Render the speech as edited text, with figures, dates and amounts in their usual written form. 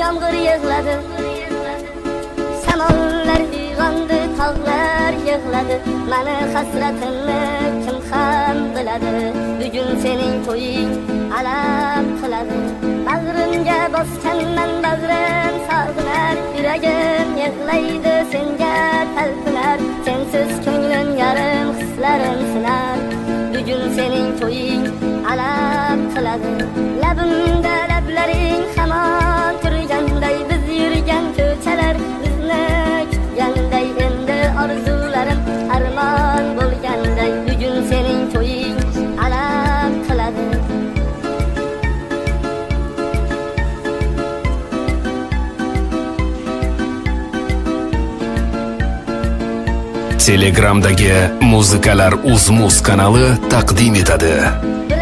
Yomg'ir yig'ladi, shamollar uyg'ondi, tog'lar yig'ladi. Mani hasratimni kim ham biladi? Bugun sening to'ying alam qiladi. Bag'rimga bosganman, bag'rim sog'inar, yuragim yig'laydi, senga talpinar. Sensiz ko'nglim yarim, hislarim sinar. Bugun sening to'ying alam qiladi. Labimda lablaring hamon turganday, biz yurgan ko'chalar bizni kutganday, endi orzularim armon bo'lganday. Bugun sening to'ying alam qiladi. Telegramdagi Muzikalar Uzmuz kanali taqdim etadi. Bir